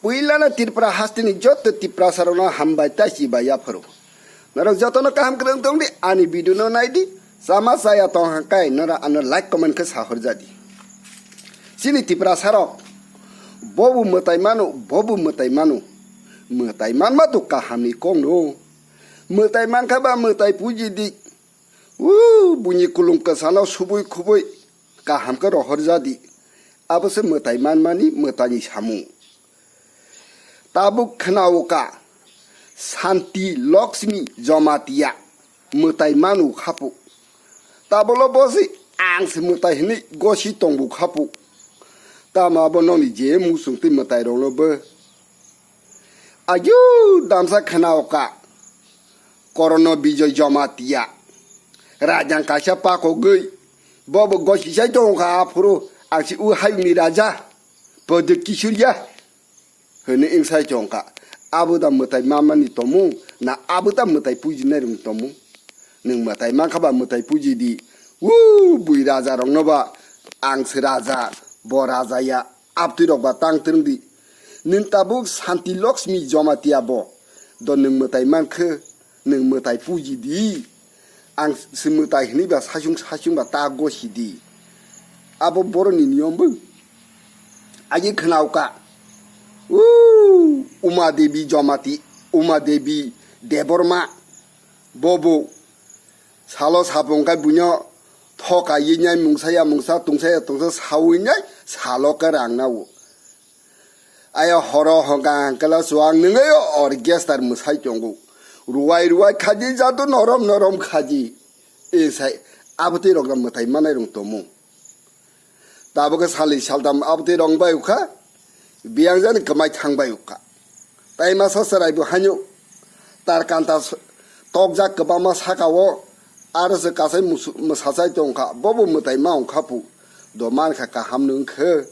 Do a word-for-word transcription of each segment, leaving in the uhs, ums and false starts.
Puilano Tripura hasteni joto Tiprasarokno hambai tei chibai yaphuru. Norok jotono kaham kwrwng tongdi, ani video no naidi. Chama chaya tong hangkai norok ano like comment khe sahorjadi. Chini Tiprasarok bobo mwtai mano, bobo mwtai mano. Mwtai manma to kahamni kongno. Mwtai mankha ba mwtai pujidi. Uu, buini kulung kwchano subui khubui kaham khe rohorjadi. Abo se mwtai manmani mwtaini samung. Tabuk khwnao ka, Santi Lakshmi Jamatia mwtai manu khapu. Tabolo bosi ang se mwtai hinui gosi tongbu khapu. Tamo abo nokni je muchung twi mwtai rokno bo. Ayu damsa khwnao ka, Korono Bijoy Jamatia. Rajang kaisa pakogwi, bobo gosi sai tongkha aphuru, ang si u hayungni raja, Pwdwt Kishuriya. Hwnwi wngsai chongkha. Abo da mwtai mamani tomung, na abo da mwtai pujinai rwng tomung? Nwng mwtai mankha ba mwtai pujidi. Wuu, bui raja rokno ba ang se raja, bo raja ya, abtwi rok ba tang twrwng di. Nwng tabuk Santi Lakshmi Jamatia bo. Do nwng mwtai mankhe, nwng mwtai pujidi. Ang se mwtai hinui ba saichung saichung ba ta gosi di. Abo boroni niyom bo. Agi khwnao ka. Uu, Uma Devi Jamati, Uma Devi Debbarma. Bobo salo sapung kai buino thoka yinai mungsa ya mungsa tungsa ya tungsa sawi nai salo ka rang nao. Aya horo hongkha hangkala chuwak nungwi orchestra mwsai tongo. Ruwai ruwai khaji jadu norom norom khaji. E sai abotwi rokno mwtai manai rong tomo. Tabuk khe salni saltam abotwi rong bai ukha. Biyang jani kwmai thang bai ukha. Tai masa chwrai bo haino tar kanta s-, tokjak kwbangma saka o aro se kasai musu-, mwsachai tongkha. Bobo mwtai ma ongkha pu. Do mankha kaham nung khe.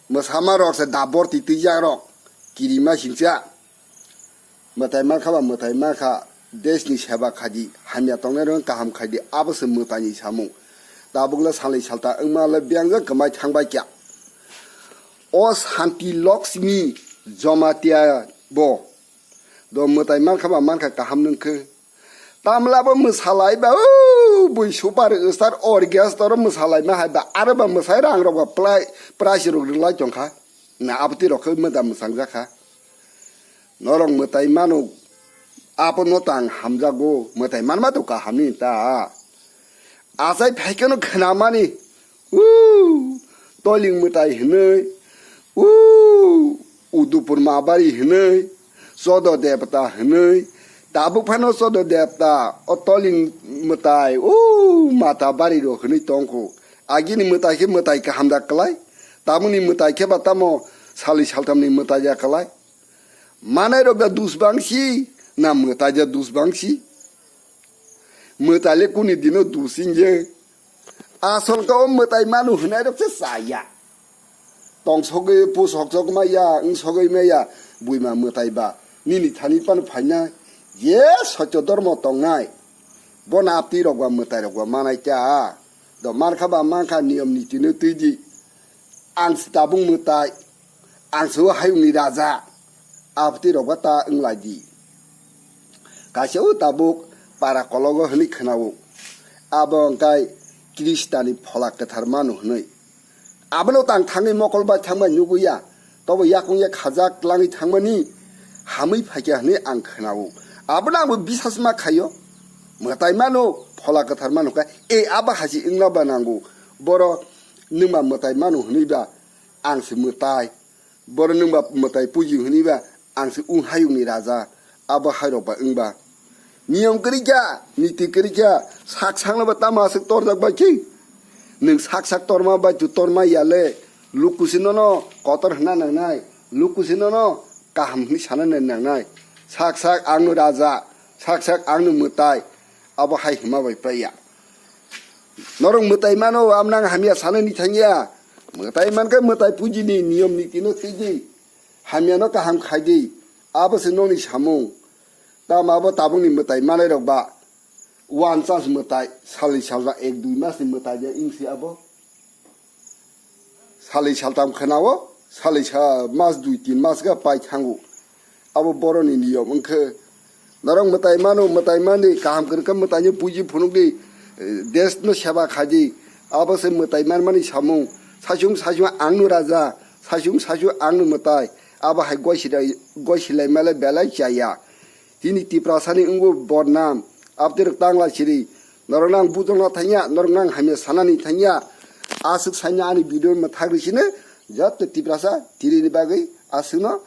Mwsama rok se da borti twijak rok kirima singcha. Mwtai mankha ba mwtai mankha, desh ni seba khaidi, hamya tongnai rok kaham khaidi, abo se mwtai ni samung. Tabuk le salni salta wngma le biyang jang kwmai thang bai kya. O Santi Lakshmi Jamatia bo do mwtai mankha ba mankha kaham nung khe. Tamla bo mwsalai ba, o, bui super star orchestra ro mwsalai ma hai ba, aro ba mwsai rang rok ba plai, price rok rwlai tong kha. Na abotwi rok khe mwda mwchang jak kha. Norok mwtai mano, abo no tang hamjago, mwtai manma to kaham ni ta. Achai phai khe no khwnamani, Uu, Toling mwtai hinui, uu, Udupur Mabari hinui, Chodo Debta hinui, tabuk phano Chodo Debta, o Toling mwtai, uu, Mata Bari rok hinui tongkho. Agini mwtai khe mwtai kaham da kwlai, tabukni mwtai khe ba tamo salni saltamni mwtai ya kwlai. Manai rok da dus bangsi, na mwtai da dus bangsi? Mwtai le kuni dino dus wngya. Asol ka o mwtai manu hwnai rok se chaya. Tong sogwi pusok sok maya, wng sogwi maya, buima mwtai ba. Nini thani pano phaina, je sotyo dormo tongnai. Bo na apti rok ba mwtai rok ba manai ta. Do mankha ba mankha niyom niti no twi di. Ang se tabuk mwtai, ang se o hayungni raja, abotwi rok ba ta wng lai di. Kaisa o tabuk para kologo hwnwi khwnao, abo wngkai Khristani phola kwthar mano hwnwi. Abono tang thangwi mokol bai thangbai nugwi ya, tobo yakung ya khajak tlangwi thangmani hamwi phaikha hwnwi ang khwnao. Abono angbo bisas ma khaio, mwtai mano, phola kwthar mano kha, e abo hachi wngna ba nango, boro Nwng ba mwtai manu hwnwi ba, ang se mwtai. Boro nwng ba mwtai puji hwnwi ba, ang se wng hayungni raja. Abo hairok ba wng ba. Niyom kwrwi kha, niti kwrwi kha, sak sakno ba tamo aswk torjak bai khe? Nwng sak sak torma bai tu torma ya le, luku se nono kotor hwnna nangnai, luku se nono kaham hwnwi sana nangnai. Sak sak ang no raja, sak sak ang no mwtai, abo hai hwnma bai pai ya. Norok mwtai mano, abo nang hamya sanani thangya. Mwtai mankhe mwtai pujini niyom nitino twi di. Hamyano kaham khai di. Abo se nokni samung. Tamo abo tabukni mwtai manai rok ba. One chance mwtai, salni salba ek dui masni mwtai ya wngsi abo. Salni saltam khwnao, Salai sa mas dui tin mas ga pai thango. Abo boroni niyom wngkhe. Norok mwtai mano, mwtai mani kaham kwrwkha mwtaino puji phunukdi, eh, desh no seba khaidi. Abo se mwtai manmani samung. Sachung sachung angno raja, sachung sachung angno mwtai. Abo hai goisilai, goisilai male belai chaya. Tini Tiprasani wngbo bodnam. Abtwi rok tangla siri. Norokno ang bujokna thangya, norokno ang hamya sanani thangya. Aswk saina ani video mwthagri sino jotto Tiprasa tirini bagwi aswkno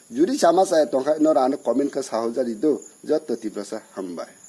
juri chama chaya tongkha norok ano comment khe sahojari do jotto Tiprasa hambai.